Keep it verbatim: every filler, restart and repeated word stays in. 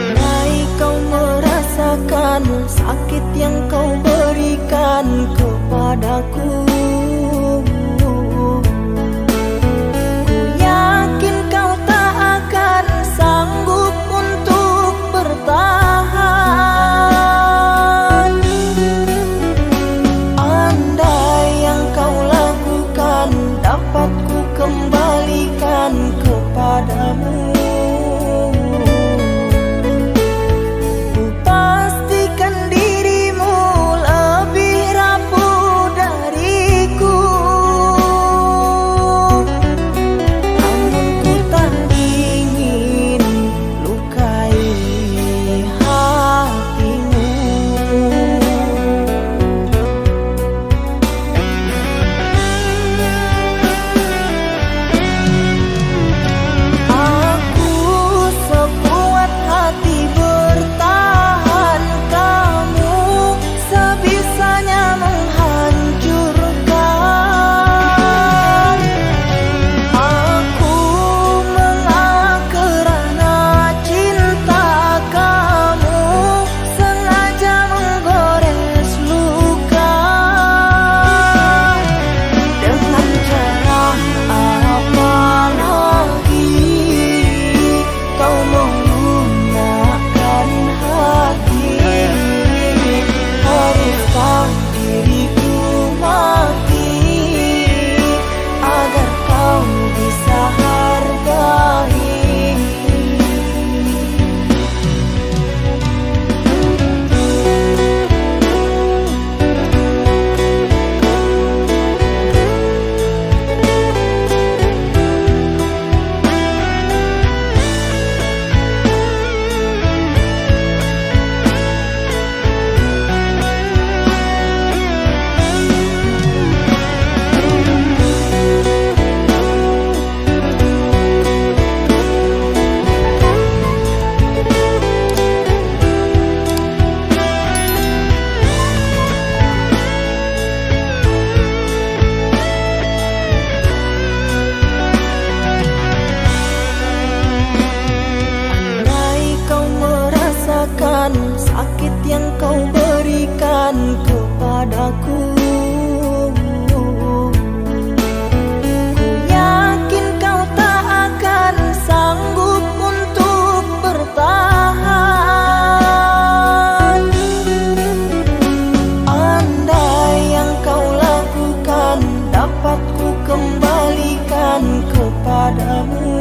Andai kau merasakan sakit yang kau berikan kepadaku, ku yakin kau tak akan sanggup untuk bertahan. Andai yang kau lakukan dapat ku kembalikan kepadamu, ku pastikan dirimu lebih rapuh dariku. Namun ku tak ingin lukai hatimu. Aku sekuat hati bertahan, kamu sebisanya menghancurkan. Aku mengalah kerana cinta, kamu sengaja menggores luka. Dengan cara apa lagi kau melunakkan hati? Haruskah diriku mati agar kau bisa hargai? Andai kau merasakan sakit yang kau berikan kepadaku, ku yakin kau tak akan sanggup untuk bertahan. Andai yang kau lakukan dapat ku kembalikan kepadamu,